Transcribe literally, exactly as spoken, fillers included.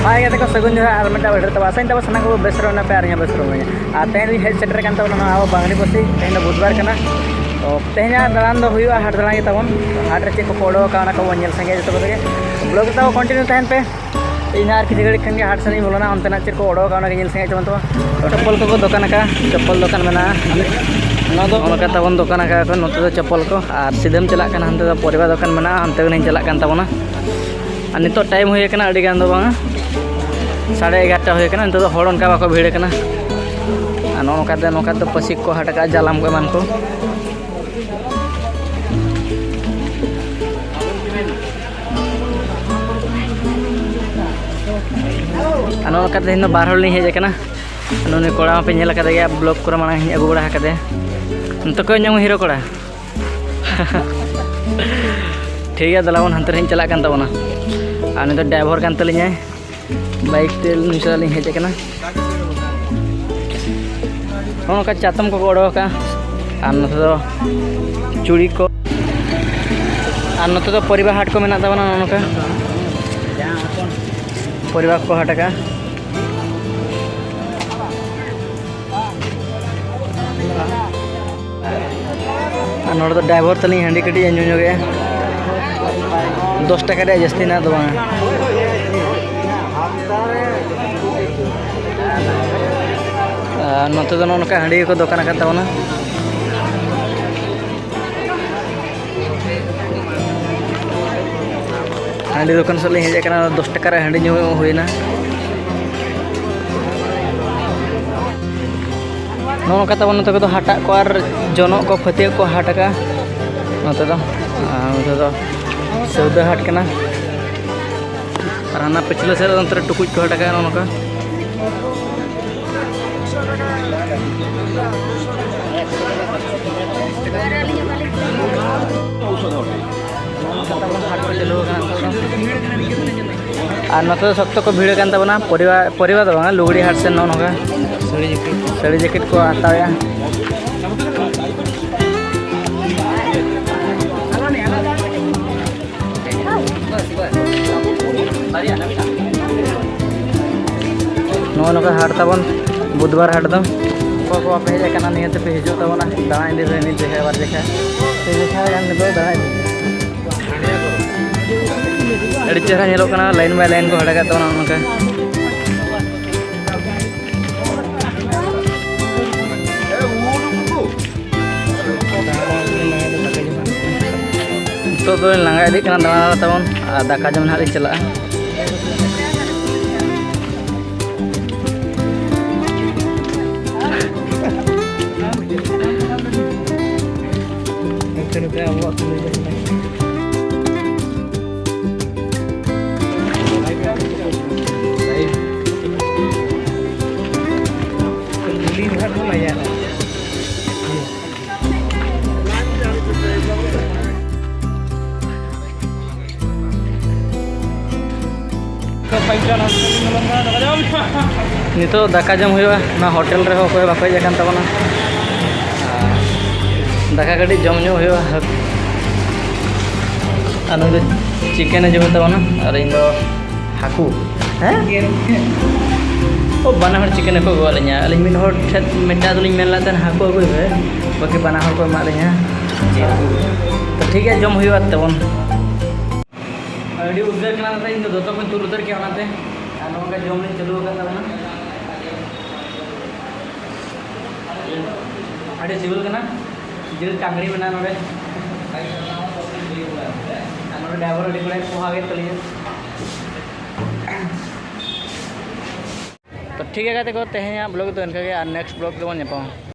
ᱦᱟᱭ ᱜᱟᱛᱮ ᱠᱚ, ᱥᱟᱹᱜᱩᱱ ᱡᱚᱦᱟᱨ ᱟᱨ ᱢᱤᱫᱴᱟᱝ video ᱨᱮ ᱛᱟᱵᱚᱱ᱾ ᱟᱥᱟᱧ ᱛᱟᱵᱚᱱ ᱥᱟᱱᱟᱢ ᱠᱚ ᱵᱮᱥ ᱨᱮ ᱢᱮᱱᱟᱜ ᱯᱮᱭᱟ ᱟᱨ ᱤᱧ ᱦᱚᱸ ᱵᱮᱥ ᱨᱮ ᱢᱮᱱᱟᱹᱧᱟ᱾ ᱟᱨ ᱛᱮᱦᱮᱧ ᱫᱚᱧ ᱦᱮᱡ ᱥᱮᱴᱮᱨ ᱟᱠᱟᱱ ᱛᱟᱵᱚᱱᱟ ᱱᱚᱣᱟ ᱟᱵᱚ ᱵᱟᱝᱞᱤ ᱵᱟᱥᱤ᱾ ᱛᱮᱦᱮᱧ ᱫᱚ ᱵᱩᱫᱷᱵᱟᱨ ᱠᱟᱱᱟ᱾ ᱛᱚ ᱛᱮᱦᱮᱧᱟᱜ ᱫᱟᱬᱟᱱ ᱫᱚ ᱦᱩᱭᱩᱜᱼᱟ ᱦᱟᱴ ᱫᱟᱬᱟᱱ ᱜᱮ ᱛᱟᱵᱚᱱ᱾ ᱦᱟᱴ ᱨᱮ ᱪᱮᱫ ᱠᱚᱠᱚ ᱚᱰᱚᱠ ᱟᱠᱟᱫ ᱚᱱᱟ ᱠᱚᱵᱚᱱ ᱧᱮᱞ ᱥᱟᱸᱜᱮᱭᱟ ᱡᱚᱛᱚ ᱠᱚᱛᱮ ᱜᱮ᱾ Vlog ᱨᱮ ᱛᱟᱵᱚ continue ᱛᱟᱦᱮᱱ ᱯᱮ᱾ ᱤᱧ ᱦᱚᱸ ᱟᱨ ᱠᱤᱪᱷᱩ ᱜᱷᱟᱹᱲᱤᱡ ᱠᱷᱟᱱ ᱜᱮ ᱦᱟᱴ ᱥᱮᱫ ᱤᱧ ᱵᱚᱞᱚᱱᱟ, ᱚᱱᱛᱮᱱᱟᱜ ᱪᱮᱫ ᱠᱚ ᱚᱰᱚᱠ ᱟᱠᱟᱫ ᱚᱱᱟ ᱜᱮ ᱧᱮᱞ ᱥᱟᱸᱜᱮᱭᱟ ᱛᱟᱵᱚᱱ ᱛᱟᱵᱚᱱ᱾ ᱪᱚᱯᱯᱚᱞ ᱠᱚᱠᱚ ᱫᱚᱠᱟᱱ ᱟᱠᱟᱫᱼᱟ, ᱪᱚᱯᱯᱚᱞ ᱫᱚᱠᱟᱱ ᱢᱮᱱᱟᱜᱼᱟ᱾ ᱱᱚᱣᱟ ᱫᱚ ᱚᱱᱠᱟ ᱛᱟᱵᱚᱱ ᱫᱚᱠᱟᱱ ᱟᱠᱟᱫ ᱠᱚ ᱱᱚᱛᱮ ᱫᱚ ᱪᱚᱯᱯᱚᱞ ᱠᱚ᱾ ᱟᱨ ᱥᱤᱫᱷᱟᱹᱢ ᱪᱟᱞᱟᱜ ᱠᱟᱱᱟ ᱦᱟᱱᱛᱮ ᱫᱚ ᱯᱚᱨᱤᱵᱟ ᱫᱚᱠᱟᱱ ᱢᱮᱱᱟᱜᱼᱟ, ᱚᱱᱛᱮ ᱜᱮᱞᱤᱧ ᱪᱟᱞᱟᱜ ᱠᱟᱱ ᱛᱟᱵᱚᱱᱟ᱾ ᱟᱨ ᱱᱤᱛᱚᱜ time ᱦᱩᱭ ᱟᱠᱟᱱᱟ ᱟᱹᱰᱤ ᱜᱟᱱ ᱫᱚ ᱵᱟᱝᱟ, ᱥᱟᱲᱮ ᱮᱜᱟᱨᱚᱴᱟ ᱦᱩᱭ ᱟᱠᱟᱱᱟ᱾ ᱱᱤᱛᱚᱜ ᱫᱚ ᱦᱚᱲ ᱚᱱᱠᱟ ᱵᱟᱠᱚ ᱵᱷᱤᱲ ᱟᱠᱟᱱᱟ᱾ ᱟᱨ ᱱᱚᱜᱼᱚ ᱱᱚᱝᱠᱟ ᱛᱮ, ᱱᱚᱝᱠᱟ ᱛᱮ ᱯᱟᱹᱥᱤ ᱠᱚ ᱦᱟᱴ ᱟᱠᱟᱫᱼᱟ, ᱡᱟᱞᱟᱢ ᱠᱚ ᱮᱢᱟᱱ ᱠᱚ᱾ ᱟᱨ ᱱᱚᱜᱼᱚ ᱱᱚᱝᱠᱟ ᱛᱮ ᱛᱮᱦᱮᱧ ᱫᱚ ᱵᱟᱨ ᱦᱚᱲ ᱞᱤᱧ ᱦᱮᱡ ᱟᱠᱟᱱᱟ᱾ ᱱᱩᱭ ᱠᱚᱲᱟ ᱢᱟᱯᱮ ᱧᱮᱞ ᱟᱠᱟᱫᱮ ᱜᱮᱭᱟ, vlog ᱠᱚᱨᱮ ᱢᱟᱲᱟᱝ ᱤᱧ ᱟᱹᱜᱩ ᱵᱟᱲᱟ ᱟᱠᱟᱫᱮᱭᱟ᱾ ᱱᱤᱛᱚᱜ ᱠᱚ ᱧᱟᱢ hero ᱠᱚᱲᱟ᱾ ᱴᱷᱤᱠ ᱜᱮᱭᱟ, ᱫᱮᱞᱟ ᱵᱚᱱ ᱦᱟᱱᱛᱮ ᱨᱮ ᱤᱧ ᱪᱟᱞᱟᱜ ᱠᱟᱱ ᱛᱟᱵᱚᱱᱟ᱾ ᱟᱨ ᱱᱩᱭ ᱫᱚ driver ᱠᱟᱱ ᱛᱟᱹᱞᱤᱧᱟᱭ᱾ Bike ᱛᱮ ᱱᱩᱭ ᱥᱟᱞᱟᱜ ᱞᱤᱧ ᱦᱮᱡ ᱟᱠᱟᱱᱟ᱾ ᱱᱚᱜᱼᱚ ᱱᱚᱝᱠᱟ ᱪᱟᱛᱚᱢ ᱠᱚᱠᱚ ᱚᱰᱚᱠ ᱟᱠᱟᱫᱼᱟ᱾ ᱟᱨ ᱱᱚᱛᱮ ᱫᱚ ᱪᱩᱲᱤ ᱠᱚ, ᱟᱨ ᱱᱚᱛᱮ ᱫᱚ ᱯᱚᱨᱤᱵᱟ ᱦᱟᱴ ᱠᱚ ᱢᱮᱱᱟᱜ ᱛᱟᱵᱚᱱᱟ᱾ ᱱᱚᱜᱼᱚ ᱱᱚᱝᱠᱟ ᱯᱚᱨᱤᱵᱟ ᱠᱚ ᱦᱟᱴ ᱟᱠᱟᱫᱼᱟ᱾ ᱟᱨ ᱱᱚᱰᱮ ᱫᱚ driver ᱛᱟᱹᱞᱤᱧ ᱦᱟᱺᱰᱤ ᱠᱟᱹᱴᱤᱡ ᱮ ᱧᱩ ᱧᱚᱜᱮᱜᱼᱟ᱾ ᱫᱚᱥ ᱴᱟᱠᱟ ᱨᱮᱭᱟᱜ ᱡᱟᱹᱥᱛᱤ ᱱᱟᱜ ᱫᱚ ᱵᱟᱝᱟ᱾ ᱟᱨ ᱱᱚᱛᱮ ᱫᱚ ᱱᱚᱜᱼᱚ ᱱᱚᱝᱠᱟ ᱦᱟᱺᱰᱤ ᱜᱮᱠᱚ ᱫᱚᱠᱟᱱ ᱟᱠᱟᱫ ᱛᱟᱵᱚᱱᱟ᱾ ᱦᱟᱺᱰᱤ ᱫᱚᱠᱟᱱ ᱥᱮᱫ ᱞᱤᱧ ᱦᱮᱡ ᱟᱠᱟᱱᱟ, ᱫᱚᱥ ᱴᱟᱠᱟ ᱨᱮ ᱦᱟᱺᱰᱤ ᱧᱩ ᱦᱩᱭᱱᱟ᱾ ᱱᱚᱜᱼᱚ ᱱᱚᱝᱠᱟ ᱛᱟᱵᱚᱱ ᱱᱚᱛᱮ ᱠᱚᱫᱚ ᱦᱟᱴᱟᱜ ᱠᱚ ᱟᱨ ᱡᱚᱱᱚᱜ ᱠᱚ, ᱯᱷᱟᱹᱛᱭᱟᱹᱜ ᱠᱚ ᱦᱟᱴ ᱟᱠᱟᱫᱼᱟ ᱱᱚᱛᱮ ᱫᱚ᱾ ᱟᱨ ᱱᱚᱛᱮ ᱫᱚ ᱥᱚᱣᱫᱟ ᱦᱟᱴ ᱠᱟᱱᱟ᱾ ᱟᱨ ᱦᱟᱱᱟ ᱯᱤᱪᱷᱞᱟᱹ ᱥᱮᱫ ᱚᱱᱛᱮ ᱨᱮ ᱴᱩᱠᱩᱡ ᱠᱚ ᱦᱟᱴ ᱟᱠᱟᱫᱼᱟ ᱱᱚᱜᱼᱚ ᱱᱚᱝᱠᱟ᱾ ᱟᱨ ᱱᱚᱛᱮ ᱫᱚ ᱥᱚᱠᱛᱚ ᱠᱚ ᱵᱷᱤᱲ ᱟᱠᱟᱱ ᱛᱟᱵᱚᱱᱟ, ᱯᱚᱨᱤᱵᱟ-, ᱯᱚᱨᱤᱵᱟ ᱫᱚ ᱵᱟᱝᱟ, ᱞᱩᱜᱽᱲᱤ ᱦᱟᱴ ᱥᱮᱫ ᱱᱚᱜᱼᱚ ᱱᱚᱝᱠᱟ ᱥᱟᱹᱲᱤ ᱡᱮᱠᱮᱴ ᱠᱚ ᱦᱟᱛᱟᱣᱮᱜᱼᱟ᱾ ᱱᱚᱝᱠᱟ ᱦᱟᱴ ᱛᱟᱵᱚᱱ, ᱵᱩᱫᱷᱵᱟᱨ ᱦᱟᱴ ᱫᱚ᱾ ᱚᱠᱚᱭ ᱠᱚ ᱵᱟᱯᱮ ᱦᱮᱡ ᱟᱠᱟᱱᱟ, ᱱᱤᱭᱟᱹ ᱛᱮᱯᱮ ᱦᱤᱡᱩᱜ ᱛᱟᱵᱚᱱᱟ, ᱫᱟᱬᱟ ᱤᱫᱤ ᱨᱮ ᱢᱤᱫ ᱡᱟᱭᱜᱟ ᱵᱟᱨ ᱡᱟᱭᱜᱟ, ᱯᱮ ᱡᱟᱭᱜᱟ ᱜᱟᱱ ᱱᱤᱛᱚᱜ ᱫᱟᱬᱟ ᱤᱫᱤ᱾ ᱟᱹᱰᱤ ᱪᱮᱦᱨᱟ ᱧᱮᱞᱚᱜ ᱠᱟᱱᱟ, line by line ᱠᱚ ᱦᱟᱴ ᱟᱠᱟᱫ ᱛᱟᱵᱚᱱᱟ ᱱᱚᱝᱠᱟ᱾ ᱱᱤᱛᱚᱜ ᱫᱚ ᱞᱟᱸᱜᱟ ᱤᱫᱤᱜ ᱠᱟᱱᱟ ᱫᱟᱬᱟ ᱫᱟᱬᱟ ᱛᱟᱵᱚᱱ, ᱟᱨ ᱫᱟᱠᱟ ᱡᱚᱢ ᱱᱟᱦᱟᱜ ᱞᱤᱧ ᱪᱟᱞᱟᱜᱼᱟ᱾ ᱱᱚᱛᱮ ᱱᱚᱛᱮ ᱟᱵᱚᱣᱟᱜ ᱠᱟᱹᱢᱤ ᱫᱚ ᱱᱚᱰᱮ᱾ ᱱᱤᱛᱚᱜ ᱫᱟᱠᱟ ᱡᱚᱢ ᱦᱩᱭᱩᱜᱼᱟ, ᱱᱚᱣᱟ ᱦᱳᱴᱮᱞ ᱨᱮᱦᱚᱸ ᱚᱠᱚᱭ ᱦᱚᱸ ᱵᱟᱠᱚ ᱦᱮᱡ ᱟᱠᱟᱱ ᱛᱟᱵᱚᱱᱟ᱾ ᱫᱟᱠᱟ ᱠᱟᱹᱴᱤᱡ ᱡᱚᱢ ᱧᱚᱜ ᱦᱩᱭᱩᱜᱼᱟ᱾ ᱟᱨ ᱱᱩᱭ ᱫᱚ ᱪᱤᱠᱮᱱᱮ ᱡᱚᱢᱮᱫ ᱛᱟᱵᱚᱱᱟ ᱟᱨ ᱤᱧ ᱫᱚ ᱦᱟᱹᱠᱩ᱾ ᱦᱮᱸ? ᱚ, ᱵᱟᱱᱟ ᱦᱚᱲ ᱪᱤᱠᱮᱱ ᱠᱚ ᱟᱹᱜᱩᱣᱟᱫ ᱞᱤᱧᱟ᱾ ᱟᱹᱞᱤᱧ ᱢᱤᱫ ᱦᱚᱲ ᱴᱷᱮᱱ ᱢᱤᱫᱴᱟᱝ ᱫᱚᱞᱤᱧ ᱢᱮᱱ ᱞᱮᱫ ᱛᱟᱦᱮᱱ, "ᱦᱟᱹᱠᱩ ᱟᱹᱜᱩᱭ ᱯᱮ", ᱵᱟᱹᱠᱤ ᱵᱟᱱᱟ ᱦᱚᱲ ᱠᱚ ᱮᱢᱟᱫ ᱞᱤᱧᱟ ᱡᱤᱞ ᱦᱟᱹᱠᱩ᱾ ᱛᱚ ᱴᱷᱤᱠ ᱜᱮᱭᱟ, ᱡᱚᱢ ᱦᱩᱭᱩᱜᱼᱟ ᱛᱟᱵᱚᱱ᱾ ᱟᱹᱰᱤ ᱩᱫᱽᱜᱟᱹᱨ ᱠᱟᱱᱟ, ᱤᱧ ᱫᱚ ᱫᱚᱛᱚ ᱠᱚᱧ ᱛᱩᱞ ᱩᱛᱟᱹᱨ ᱠᱮᱫᱟ ᱚᱱᱟᱛᱮ᱾ ᱟᱨ ᱱᱚᱝᱠᱟ ᱡᱚᱢ ᱞᱤᱧ ᱪᱟᱹᱞᱩ ᱟᱠᱟᱫ ᱛᱟᱵᱚᱱᱟ᱾ ᱟᱹᱰᱤ ᱥᱤᱵᱤᱞ ᱠᱟᱱᱟ, ᱡᱤᱞ ᱴᱟᱝᱜᱽᱲᱤ ᱢᱮᱱᱟᱜᱼᱟ ᱱᱚᱰᱮ᱾ ᱟᱨ ᱱᱚᱰᱮ ᱰᱟᱭᱵᱚᱨ ᱟᱹᱰᱤ ᱠᱚᱲᱟᱭ ᱯᱚᱦᱟ ᱠᱮᱫ ᱛᱟᱹᱞᱤᱧᱟ᱾ ᱛᱚ ᱴᱷᱤᱠ ᱜᱮᱭᱟ ᱜᱟᱛᱮ ᱠᱚ, ᱛᱮᱦᱮᱧᱟᱜ vlog ᱫᱚ ᱤᱱᱠᱟᱹ ᱜᱮ, ᱟᱨ next vlog ᱨᱮᱵᱚᱱ ᱧᱟᱯᱟᱢᱟ᱾